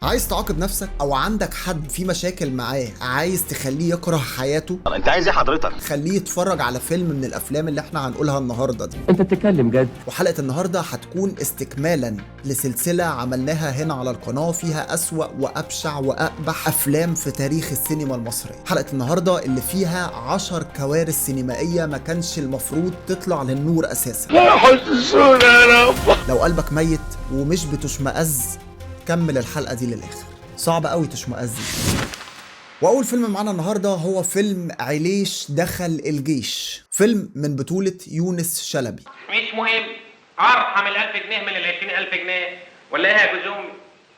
عايز تعاقب نفسك او عندك حد في مشاكل معاه عايز تخليه يكره حياته؟ انت عايز ايه حضرتك؟ خليه يتفرج على فيلم من الافلام اللي احنا هنقولها النهارده دي. انت بتتكلم جد؟ وحلقه النهارده هتكون استكمالا لسلسلة عملناها هنا على القناة فيها اسوأ وابشع واقبح افلام في تاريخ السينما المصرية. حلقة النهارده اللي فيها 10 كوارث سينمائية ما كانش المفروض تطلع للنور اساسا. لو قلبك ميت ومش بتشمئز كمل الحلقة دي للآخر، صعب قوي تشمئز. وأول فيلم معانا النهاردة هو فيلم عليش دخل الجيش، فيلم من بطولة يونس شلبي. مش مهم، أرحم ال1000 جنيه من ال20,000 جنيه، ولا إيه يا جوز أمي؟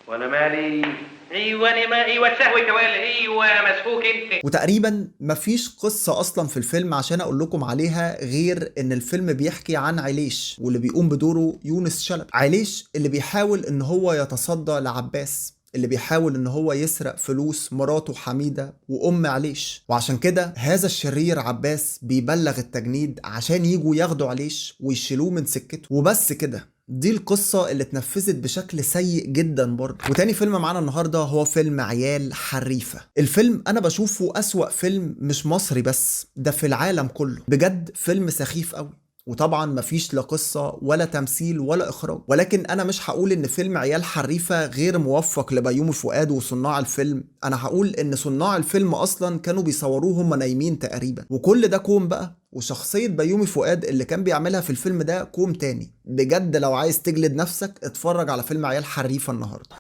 وأنا مالي؟ أيوة أنا ما أيوة السهو توالي، أيوة مسفوك أنت. وتقريبا مفيش قصة أصلا في الفيلم عشان أقول لكم عليها غير إن الفيلم بيحكي عن عليش واللي بيقوم بدوره يونس شلبي. عليش اللي بيحاول إن هو يتصدى لعباس، اللي بيحاول إن هو يسرق فلوس مراته حميدة وأم عليش، وعشان كده هذا الشرير عباس بيبلغ التجنيد عشان يجوا ياخدوا عليش ويشيلوه من سكته. وبس كده، دي القصة اللي اتنفذت بشكل سيء جدا برضه. وتاني فيلم معانا النهاردة هو فيلم عيال حريفة. الفيلم أنا بشوفه أسوأ فيلم مش مصري بس، ده في العالم كله. بجد فيلم سخيف قوي، وطبعا مفيش لا قصة ولا تمثيل ولا إخراج. ولكن أنا مش هقول إن فيلم عيال حريفة غير موفق لبيومي فؤاد وصناع الفيلم، أنا هقول إن صناع الفيلم أصلا كانوا بيصوروه هم نايمين تقريبا، وكل ده كوم بقى، وشخصية بيومي فؤاد اللي كان بيعملها في الفيلم ده كوم تاني. بجد لو عايز تجلد نفسك اتفرج على فيلم عيال حريفة النهاردة.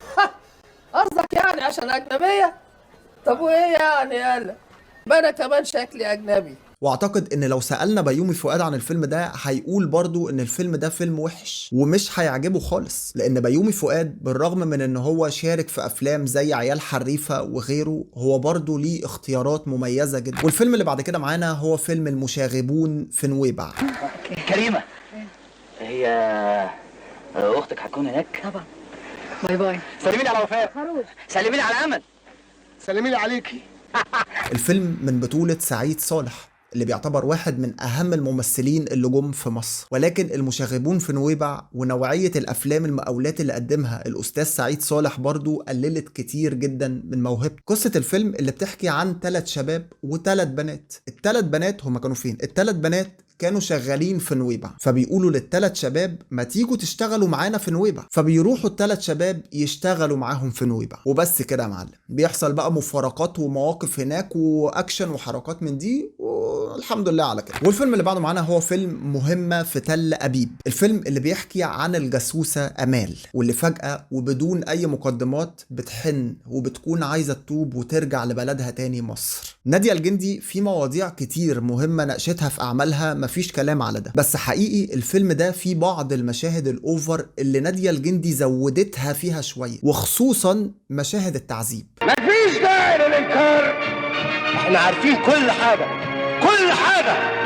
قصدك يعني عشان أجنبية؟ طب وإيه يعني؟ يالا ما أنا كمان شكلي أجنبي. واعتقد ان لو سألنا بيومي فؤاد عن الفيلم ده هيقول برضو ان الفيلم ده فيلم وحش ومش هيعجبه خالص، لان بيومي فؤاد بالرغم من ان هو شارك في افلام زي عيال حريفة وغيره، هو برضو ليه اختيارات مميزة جدا. والفيلم اللي بعد كده معانا هو فيلم المشاغبون في نويبع. كريمة، هي اختك هتكون هناك؟ طبعا. bye bye. سلمي لي على وفاء. سلمي لي على امل. سلمي لي عليكي. الفيلم من بطولة سعيد صالح اللي بيعتبر واحد من أهم الممثلين اللي جم في مصر، ولكن المشاغبون في نويبع ونوعية الأفلام المقاولات اللي قدمها الأستاذ سعيد صالح برضو قللت كتير جدا من موهبته. قصة الفيلم اللي بتحكي عن 3 شباب و3 بنات. ال3 بنات هما كانوا فين؟ ال3 بنات كانوا شغالين في نويبع، فبيقولوا لل3 شباب ما تيجوا تشتغلوا معانا في نويبع، فبيروحوا ال3 شباب يشتغلوا معاهم في نويبع. وبس كده يا معلم، بيحصل بقى مفارقات ومواقف هناك واكشن وحركات من دي، والحمد لله على كده. والفيلم اللي بعده معانا هو فيلم مهمة في تل أبيب، الفيلم اللي بيحكي عن الجاسوسة أمال واللي فجأة وبدون أي مقدمات بتحن وبتكون عايزة تتوب وترجع لبلدها تاني مصر. نادية الجندي في مواضيع كتير مهمة ناقشتها في أعمالها، مفيش كلام على ده، بس حقيقي الفيلم ده فيه بعض المشاهد الأوفر اللي نادية الجندي زودتها فيها شوية، وخصوصا مشاهد التعذيب. مفيش داعي للإنكار، احنا عارفين كل حاجة، كل حاجة.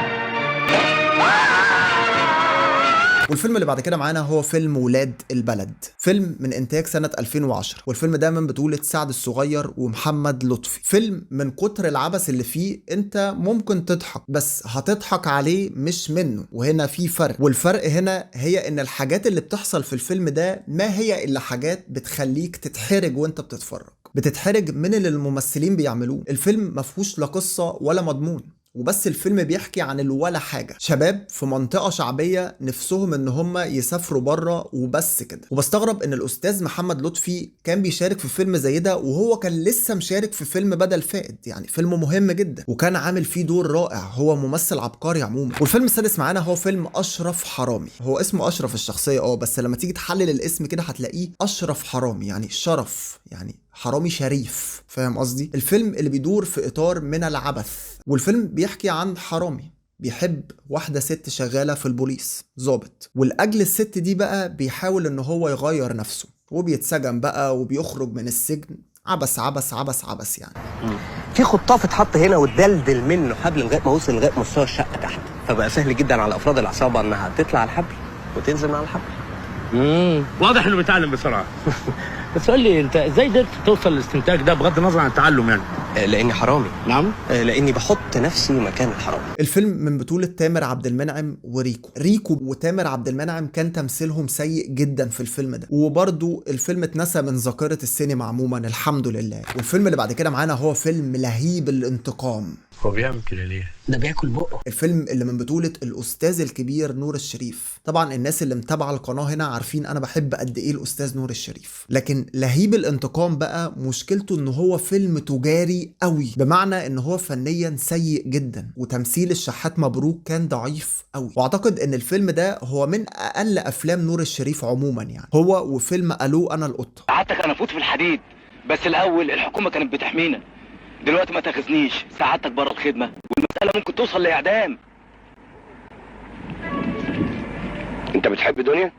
والفيلم اللي بعد كده معانا هو فيلم ولاد البلد، فيلم من إنتاج سنة 2010، والفيلم ده من بطولة سعد الصغير ومحمد لطفي. فيلم من كتر العبث اللي فيه انت ممكن تضحك، بس هتضحك عليه مش منه، وهنا في فرق. والفرق هنا هي ان الحاجات اللي بتحصل في الفيلم ده ما هي الا حاجات بتخليك تتحرج وانت بتتفرج، بتتحرج من اللي الممثلين بيعملوه. الفيلم مفهوش لا قصة ولا مضمون، وبس الفيلم بيحكي عن الولا حاجة، شباب في منطقة شعبية نفسهم ان هم يسافروا بره وبس كده. وبستغرب ان الاستاذ محمد لطفي كان بيشارك في فيلم زي ده وهو كان لسه مشارك في فيلم بدل فائد، يعني فيلم مهم جدا وكان عامل فيه دور رائع، هو ممثل عبقري عموما. والفيلم السادس معانا هو فيلم اشرف حرامي. هو اسمه اشرف الشخصية بس لما تيجي تحلل الاسم كده هتلاقيه اشرف حرامي، يعني شرف، يعني حرامي شريف، فاهم قصدي؟ الفيلم اللي بيدور في إطار من العبث، والفيلم بيحكي عن حرامي بيحب واحدة ست شغالة في البوليس، ظابط، والأجل الست دي بقى بيحاول إن هو يغير نفسه، وبيتسجن بقى وبيخرج من السجن. عبث عبث عبث عبث يعني. في خطاف اتحط هنا واتدلدل منه حبل لغاية ما وصل لغاية مستوى الشقة تحت، فبقى سهل جدا على أفراد العصابة إنها تطلع على الحبل وتنزل مع الحبل. واضح إنه بيتعلم بسرعة. بس قول لي انت ازاي قدرت توصل للاستنتاج ده بغض النظر عن التعلم يعني؟ لاني حرامي. نعم. لاني بحط نفسي مكان الحرامي. الفيلم من بطولة تامر عبد المنعم وريكو. ريكو وتامر عبد المنعم كان تمثيلهم سيء جدا في الفيلم ده، وبرضو الفيلم اتنسى من ذاكرة السينما عموما الحمد لله. والفيلم اللي بعد كده معانا هو فيلم لهيب الانتقام. هو بيعمل كده ليه؟ ده بياكل بقه. الفيلم اللي من بطولة الأستاذ الكبير نور الشريف. طبعا الناس اللي متابعة القناة هنا عارفين أنا بحب قد إيه الأستاذ نور الشريف، لكن لهيب الانتقام بقى مشكلته إن هو فيلم تجاري قوي، بمعنى إن هو فنيا سيء جدا، وتمثيل الشحات مبروك كان ضعيف قوي. وأعتقد إن الفيلم ده هو من أقل أفلام نور الشريف عموما، يعني هو وفيلم ألو أنا القطة. سعادتك أنا فوت في الحديد، بس الأول الحكومة كانت بتحمينا، دلوقتي ما تاخذنيش، سعادتك بره الخدمة والمسألة ممكن توصل لإعدام. انت بتحب دنيا؟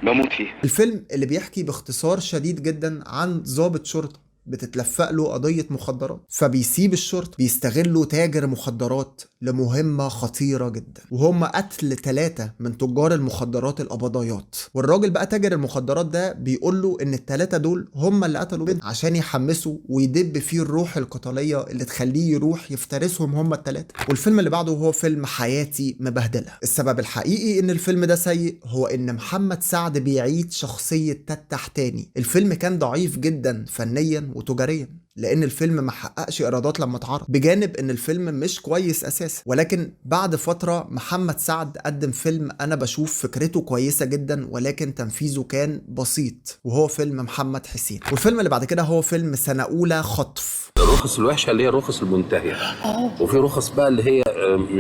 بموت فيها. الفيلم اللي بيحكي باختصار شديد جدا عن ضابط شرطة بتتلفق له قضية مخدرات، فبيسيب الشرطة، بيستغلوا تاجر مخدرات لمهمة خطيرة جدا، وهم قتل 3 من تجار المخدرات القبضايات. والراجل بقى تاجر المخدرات ده بيقول له ان ال3 دول هم اللي قتلوا بنت، عشان يحمسوا ويدب فيه الروح القتالية اللي تخليه يروح يفترسهم هم ال3. والفيلم اللي بعده هو فيلم حياتي مبهدلة. السبب الحقيقي ان الفيلم ده سيء هو ان محمد سعد بيعيد شخصية تتح تاني. الفيلم كان ضعيف جدا فنيا وتجاريا، لان الفيلم ما حققش ايرادات لما اتعرض، بجانب ان الفيلم مش كويس اساسا. ولكن بعد فترة محمد سعد قدم فيلم انا بشوف فكرته كويسة جدا ولكن تنفيذه كان بسيط، وهو فيلم محمد حسين. والفيلم اللي بعد كده هو فيلم سنة اولى خطف. الرخص الوحشة اللي هي الرخص المنتهية، وفي رخص بقى اللي هي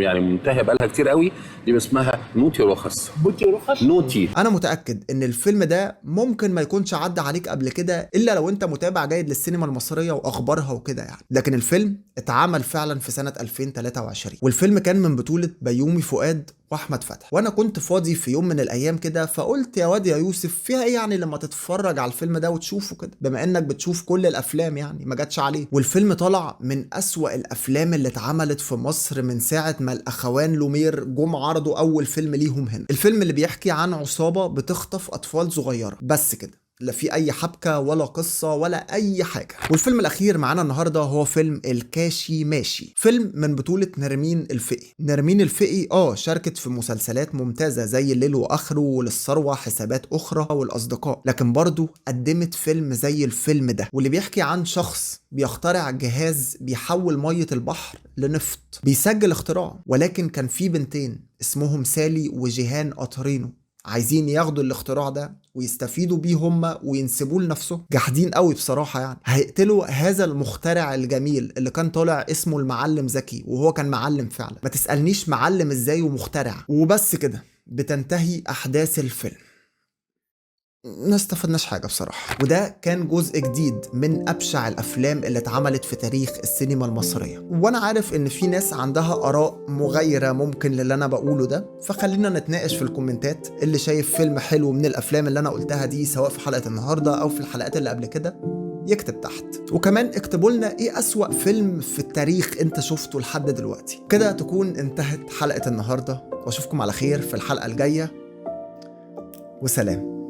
يعني منتهية بقى لها كتير قوي، دي اسمها naughty رخص. naughty رخص؟ naughty. انا متاكد ان الفيلم ده ممكن ما يكونش عدى عليك قبل كده الا لو انت متابع جيد للسينما المصرية واخبارها وكده يعني، لكن الفيلم اتعمل فعلا في سنة 2023، والفيلم كان من بطوله بيومي فؤاد واحمد فتحي. وانا كنت فاضي في يوم من الايام كده، فقلت يا واد يا يوسف فيها ايه يعني لما تتفرج على الفيلم ده وتشوفه كده، بما انك بتشوف كل الافلام يعني ما جاتش عليه. والفيلم طلع من اسوأ الافلام اللي اتعملت في مصر من ساعة ما الاخوان لومير جم عرضوا اول فيلم ليهم هنا. الفيلم اللي بيحكي عن عصابة بتخطف اطفال صغيرة بس كده، لا في اي حبكة ولا قصة ولا اي حاجة. والفيلم الاخير معانا النهارده هو فيلم الكاشي ماشي، فيلم من بطوله نرمين الفقي. نرمين الفقي شاركت في مسلسلات ممتازة زي الليل واخره وللثروه حسابات اخرى والاصدقاء، لكن برضو قدمت فيلم زي الفيلم ده، واللي بيحكي عن شخص بيخترع جهاز بيحول مية البحر لنفط، بيسجل اختراعه، ولكن كان في بنتين اسمهم سالي وجيهان قطرينو عايزين ياخدوا الاختراع ده ويستفيدوا بيه هم وينسبوه لنفسه. جاحدين قوي بصراحة يعني، هيقتلوا هذا المخترع الجميل اللي كان طالع اسمه المعلم زكي، وهو كان معلم فعلا، ما تسألنيش معلم ازاي ومخترع. وبس كده بتنتهي احداث الفيلم، ما استفدناش حاجة بصراحة. وده كان جزء جديد من أبشع الأفلام اللي اتعملت في تاريخ السينما المصرية. وأنا عارف إن في ناس عندها آراء مغايرة ممكن للي أنا بقوله ده، فخلينا نتناقش في الكومنتات. اللي شايف فيلم حلو من الأفلام اللي أنا قلتها دي سواء في حلقة النهاردة أو في الحلقات اللي قبل كده يكتب تحت، وكمان اكتبوا لنا ايه أسوأ فيلم في التاريخ انت شفته لحد دلوقتي. كده تكون انتهت حلقة النهاردة، واشوفكم على خير في الحلقة الجاية، وسلام.